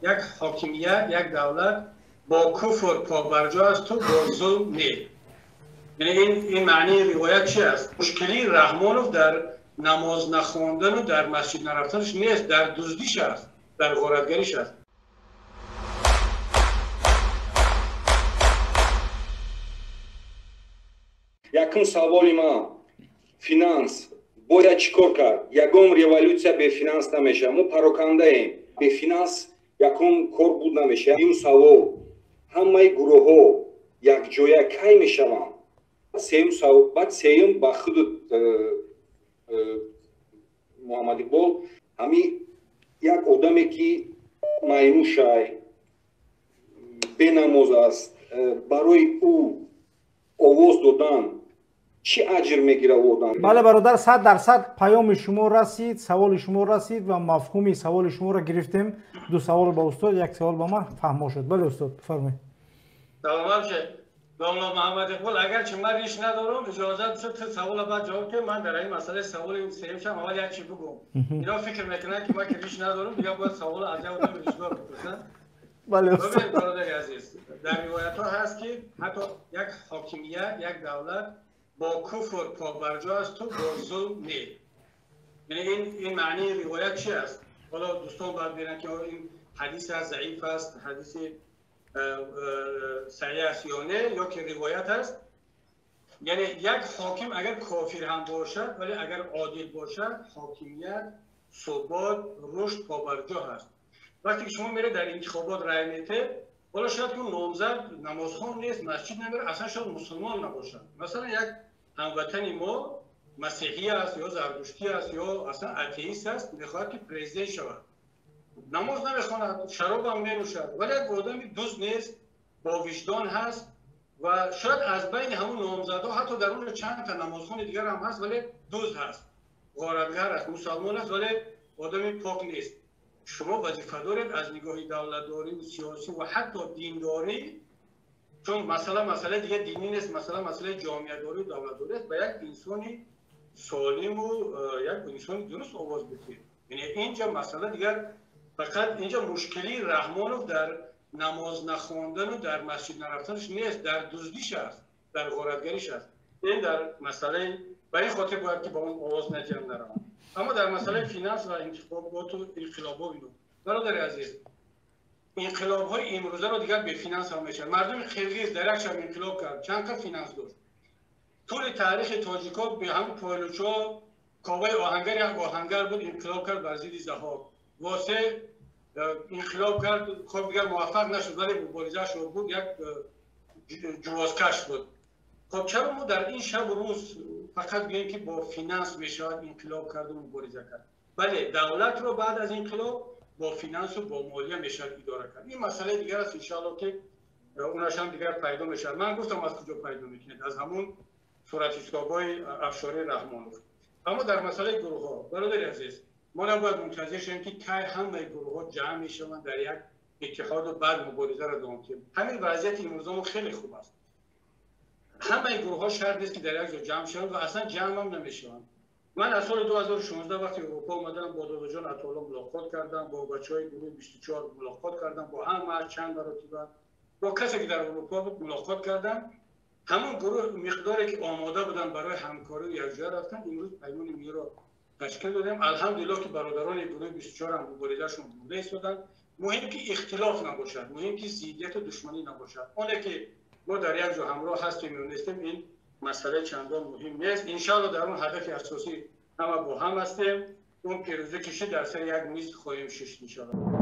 як ҳокимият, як давлат бо куфр побарҷо аст ва бо зулм не. Яъне ин маънии ривоят чи аст? Мушкили Раҳмонов дар намоз нахондан ва дар масҷид нарафтанаш нест, дар дуздиш аст, дар ғоратгариш аст. Якум саволи ман: финанс бояд чӣ кор кард? Ягон революсия бе финанс намешавад. Мо парокандаем, бе финанс ягон кор буд намешавад. Дуюм савол: ҳамаи гурӯҳҳо якҷоя кай мешаванд? Сеюм савол, баъд сеюм ба худу Муҳаммад Иқбол, ҳами як одаме ки майнӯшай, бенамоз аст, барои ӯ овоз додан чӣ аҷр мегирад одам? Бале, бародар, 100% паёми шумо расид, саволи шумо расид ва мафҳуми саволи шуморо гирифтем. Ду савол ба устод, як савол ба ман, фаҳмо шуд. Бале, устод, бифармоед. Саломат бошед, домла Муҳаммад Иқбол. Агарчи ман риш надорам, иҷозат бишад, ту савола баъд ҷавоб диҳ. Ман дар ин масъалаи саволи сеюмшам аввал як чи бигӯм. Ино фикр мекунанд, ки ман ки риш надорам, дигар бояд савола аз як одами ришдор бипурсам. Бале. Бибинед, бародари азиз, дар ривоятҳо ҳаст, ки ҳатто як ҳокимият, як давлат бо куфр побарҷо аст ва бо зулм не. Яъне ин маънии ривоят чи аст? Ҳоло дӯстон бояд бинанд, ки ин ҳадис аст, заиф аст, ҳадиси саҳеҳ аст ё не, ё ки ривоят аст. Яъне як ҳоким агар кофир ҳам бошад, вале агар одил бошад, ҳокимият, субот, рушд побарҷо ҳаст. Вақте ки шумо меред дар интихобот рай метед, ҳоло шояд ки номзад намозхон нест, масҷид намерад, аслан шояд мусулмон набошад. Масалан, як ҳамватани мо масеҳӣ аст ё зардуштӣ аст ё аслан атеист аст, мехоҳад ки президент шавад, намоз намехонад, шароб ҳам менӯшад, вале як одами дузд нест, бо виҷдон ҳаст ва шояд аз байни ҳамун номзадҳо ҳатто дар онҷо чанд та намозхони дигар ҳам ҳаст, вале дузд ҳаст, ғоратгар аст, мусалмон аст, вале одами пок нест. Шумо вазифа доред аз нигоҳи давлатдорӣ, сиёсӣ ва ҳатто диндорӣ, чун масъала масъалаи дигар динӣ нест, масъала масъалаи ҷомеадорӣ ва давлатдорӣ аст, ба як инсони солиму як инсони дуруст овоз бидиҳед. Яъне инҷа масъала дигар фақат инҷа мушкили Раҳмонов дар намоз нахондану дар масҷид нарафтанаш нест, дар дуздиш аст, дар ғоратгариш аст. Ин дар масъалаи ба ин хотир бояд ки ба он овоз надиҳам, наравам. Аммо дар масъалаи финанс ва интихоботу инқилобҳо, ино, бародари азиз, инқилобҳои имрӯзаро дигар бе финанс ҳам мешавад. Мардуми қирғиз дар як шаб инқилоб кард, чанд қа финанс дошт? Тӯли таърихи тоҷикҳо бе ҳамун пойлучҳо, Коваи оҳангар як оҳангар буд, инқилоб кард бар зидди Заҳҳок. Восе инқилоб кард, хоб, дигар муваффақ нашуд, вале муборизаашро буд, як ҷувозкаш буд. Хоб, чаро мо дар ин шабу рӯз фақат гӯем, ки бо финанс мешавад инқилоб карду мубориза кард? Бале, давлатро баъд аз инқилоб бо финансу бо молия мешавад идора кард. Ин масъалаи дигар аст, иншоалло, ки онаш ҳам дигар пайдо мешавад. Ман гуфтам, аз куҷо пайдо мекунед: аз ҳамун суратҳисобҳои Афшори Раҳмонов. Аммо дар масъалаи гурӯҳҳо, бародари азиз, мо набояд мунтазир шавем, ки кай ҳамаи гурӯҳҳо ҷамъ мешаванд дар як иттиҳоду баъд муборизаро давом диҳем. Ҳамин вазъияти имрӯзамо хеле хуб аст. Ҳамаи гурӯҳҳо шарт нест, ки дар як ҷо ҷамъ шаванд ва аслан ҷамъам намешаванд. Ман аз соли 2016, вақти Аврупо омадам, бо Додоҷон Атоулло мулоқот кардам, бо бачаҳои гурӯҳи 24 мулоқот кардам, бо ҳама чанд маротиба, бо касе ки дар Аврупо буд мулоқот кардам. Ҳамон гурӯҳ миқдоре ки омода буданд барои ҳамкорӣ якҷоя рафтан, имрӯз Паймони Миро ташкил додем. Алҳамдулиллоҳ, ки бародарони гурӯҳи 24 ҳам муборизашон бурда истоданд. Муҳим ки ихтилоф набошад, муҳим ки зиддияту душманӣ набошад. Оне ки мо дар як ҷо ҳамроҳ ҳастем ё нестем, ин масъалаи чандон муҳим нест. Иншоалло, дар он ҳадафи асосӣ ҳама бо ҳам ҳастем. Он пирӯзӣ кишид, дар сари як миз хоҳем шишт, иншоалло.